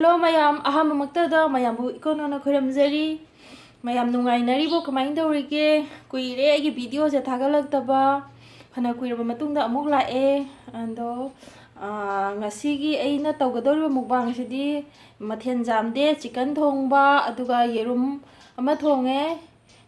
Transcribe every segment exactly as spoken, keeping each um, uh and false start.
Hello ꯃꯌꯥꯝ, ꯑꯍꯥꯟꯕꯃꯛꯇꯗ ꯃꯌꯥꯝꯕꯨ ꯏꯀꯣꯟ ꯀꯣꯟꯅ ꯈꯨꯔꯨꯝꯖꯔꯤ꯫ ꯃꯌꯥꯝ ꯅꯨꯡꯉꯥꯏꯅꯔꯤꯕꯣ? ꯀꯃꯥꯏꯅ ꯇꯧꯔꯤꯒꯦ? ꯀꯨꯏꯔꯦ ꯑꯩꯒꯤ ꯚꯤꯗꯤꯑꯣꯁꯦ ꯊꯥꯒꯠꯂꯛꯇꯕ, ꯐꯅ ꯀꯨꯏꯔꯕ ꯃꯇꯨꯡꯗ ꯑꯃꯨꯛ ꯂꯥꯛꯑꯦ꯫ ꯑꯗꯣ, ꯑꯥ, ꯉꯁꯤꯒꯤ ꯑꯩꯅ ꯇꯧꯒꯗꯧꯔꯤꯕ ꯃꯨꯛꯕꯥꯡꯁꯤꯗꯤ ꯃꯊꯦꯜ ꯌꯥꯝꯗꯦ, ꯆꯤꯀꯟ ꯊꯣꯡꯕ, ꯑꯗꯨꯒ ꯌꯦꯔꯨꯝ ꯑꯃ ꯊꯣꯡꯉꯦ꯫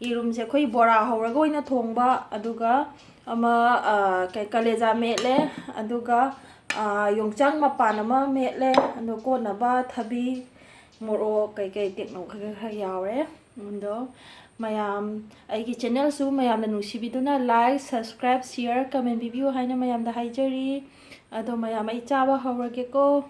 ꯌꯦꯔꯨꯝꯁꯦ ꯑꯩꯈꯣꯏ ꯕꯣꯔꯥ ꯍꯧꯔꯒ ꯑꯣꯏꯅ ꯊꯣꯡꯕ, ꯑꯗꯨꯒ ꯑꯃ, ꯑ, ꯀꯩ, ꯀꯂꯦꯖꯥ ꯃꯦꯠꯂꯦ, ꯑꯗꯨꯒ, ꯑ, ꯌꯣꯡꯆꯥꯛ ꯃꯄꯥꯟ ꯑꯃ ꯃꯦꯠꯂꯦ, ꯑꯗꯨ ꯀꯣꯠꯅꯕ ꯊꯕꯤ, ꯃꯣꯔꯣꯛ, ꯀꯩꯀꯩ ꯇꯦꯛꯅꯧ ꯈꯔ ꯈꯔ ꯌꯥꯎꯔꯦ꯫ ꯑꯗꯣ ꯃꯌꯥꯝ, ꯑꯩꯒꯤ ꯆꯦꯅꯦꯜꯁꯨ ꯃꯌꯥꯝꯅ ꯅꯨꯡꯁꯤꯕꯤꯗꯨꯅ like, subscribe, share, comment ꯄꯤꯕꯤꯌꯨ ꯍꯥꯏꯅ ꯃꯌꯥꯝꯗ ꯍꯥꯏꯖꯔꯤ꯫ ꯑꯗꯣ ꯃꯌꯥꯝ, ꯑꯩ ꯆꯥꯕ ꯍꯧꯔꯒꯦꯀꯣ꯫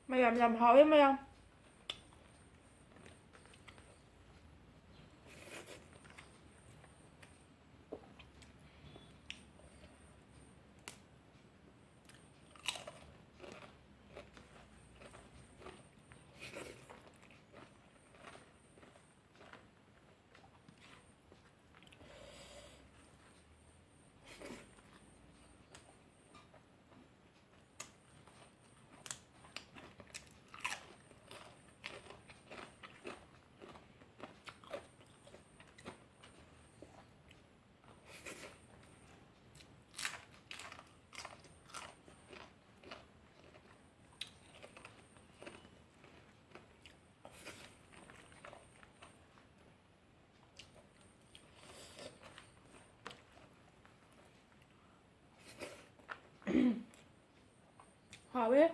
ꯃꯌꯥꯝ, ꯌꯥꯝ ꯍꯥꯎꯋꯦ ꯃꯌꯥꯝ꯫ ꯍꯥꯎꯋꯦ꯫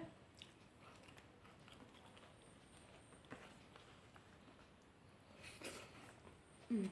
ꯎꯝ꯫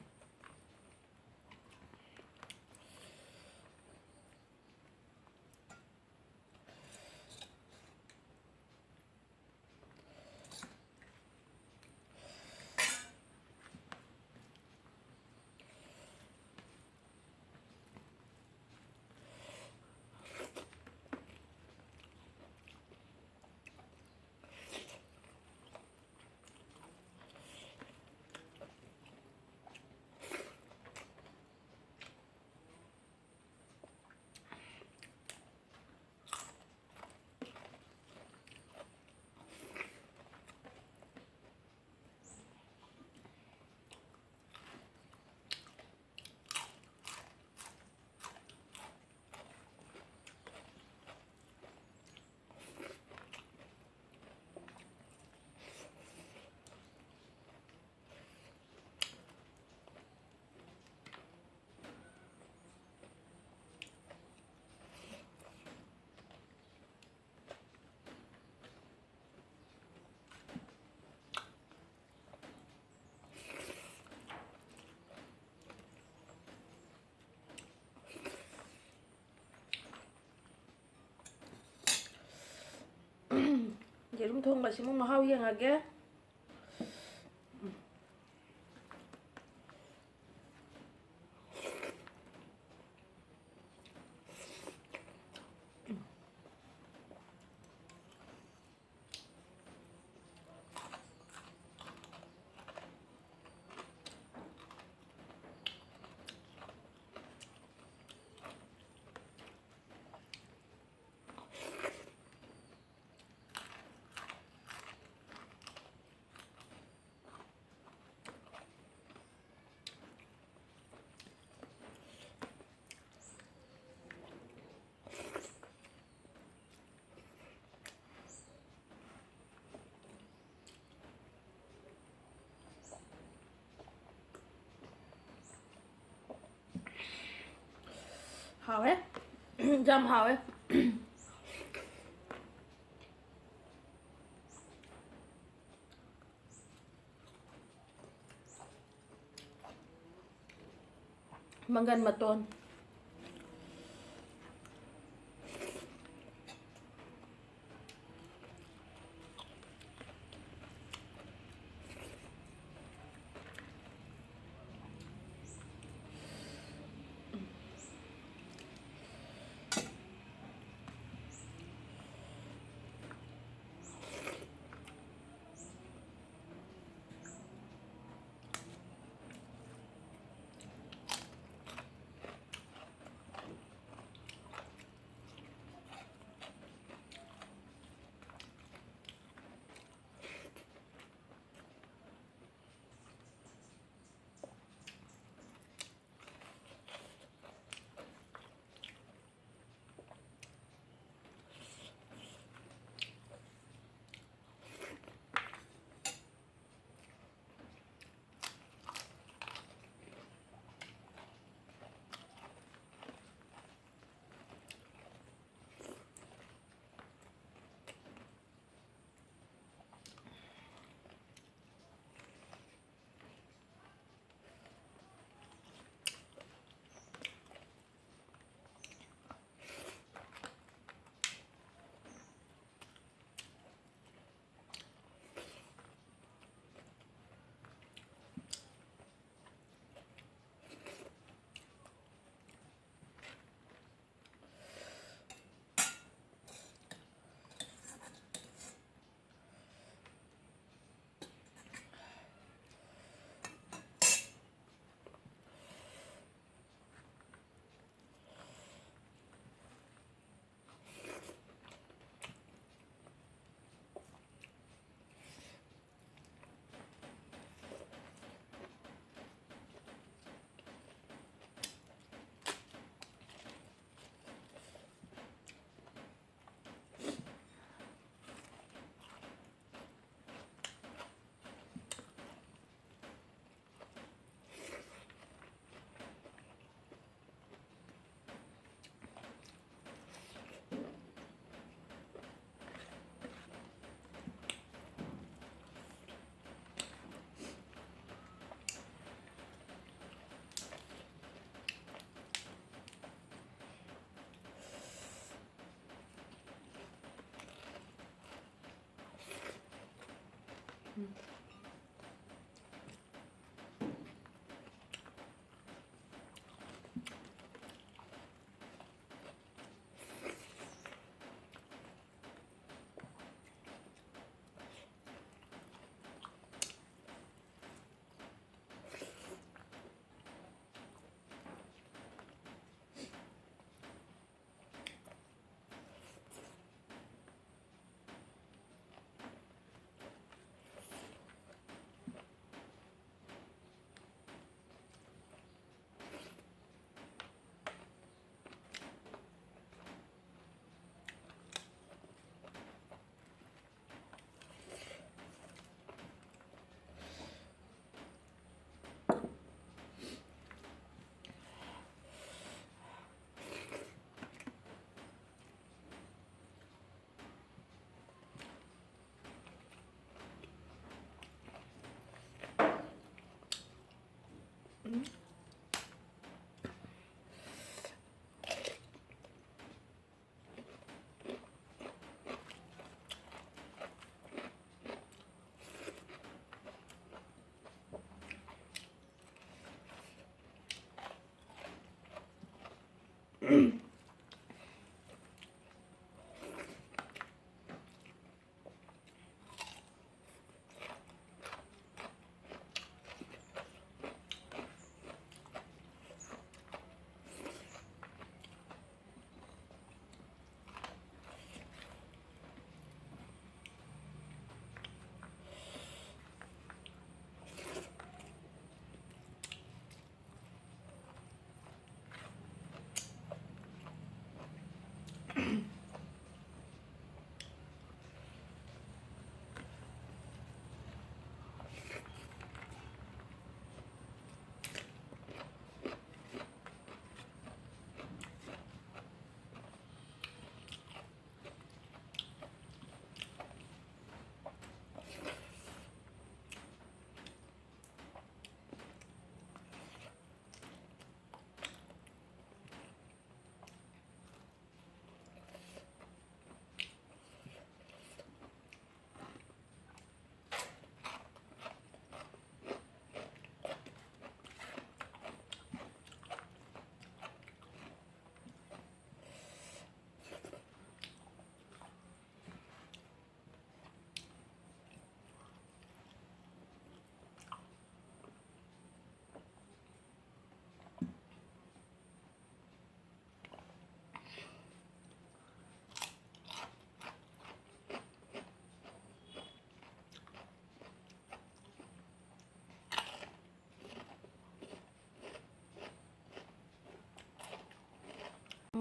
ꯌꯦꯔꯨꯝ ꯊꯣꯡꯕꯁꯤꯃꯨꯛ ꯃꯍꯥꯎ ꯌꯦꯡꯉꯒꯦ꯫ ꯍꯥꯎꯋꯦ꯫ ꯌꯥꯝ ꯍꯥꯎꯋꯦ꯫ ꯃꯪꯒꯟ ꯃꯇꯣꯟ꯫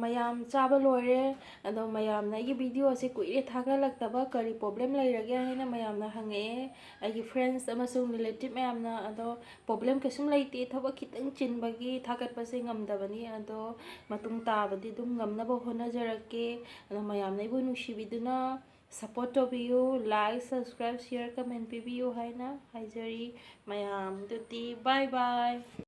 ꯃꯌꯥꯝ ꯆꯥꯕ ꯂꯣꯏꯔꯦ꯫ ꯑꯗꯣ ꯃꯌꯥꯝꯅ ꯑꯩꯒꯤ video ꯑꯁꯦ ꯀꯨꯏꯔꯦ ꯊꯥꯒꯠꯂꯛꯇꯕ, ꯀꯔꯤ problem ꯂꯩꯔꯒꯦ ꯍꯥꯏꯅ ꯃꯌꯥꯝꯅ ꯍꯪꯉꯛꯑꯦ, ꯑꯩꯒꯤ friends ꯑꯃꯁꯨꯡ relative ꯃꯌꯥꯝꯅ꯫ ꯑꯗꯣ problem ꯀꯩꯁꯨꯝ ꯂꯩꯇꯦ, ꯊꯕꯛ ꯈꯤꯇꯪ ꯆꯤꯟꯕꯒꯤ ꯊꯥꯒꯠꯄꯁꯦ ꯉꯝꯗꯕꯅꯤ꯫ ꯑꯗꯣ ꯃꯇꯨꯡ ꯇꯥꯕꯗꯤ ꯑꯗꯨꯝ ꯉꯝꯅꯕ ꯍꯣꯠꯅꯖꯔꯛꯀꯦ꯫ ꯑꯗꯣ ꯃꯌꯥꯝꯅ ꯑꯩꯕꯨ ꯅꯨꯡꯁꯤꯕꯤꯗꯨꯅ support ꯇꯧꯕꯤꯌꯨ, like, subscribe, share, comment ꯄꯤꯕꯤꯌꯨ ꯍꯥꯏꯅ ꯍꯥꯏꯖꯔꯤ꯫ ꯃꯌꯥꯝꯗꯨꯗꯤ bye bye꯫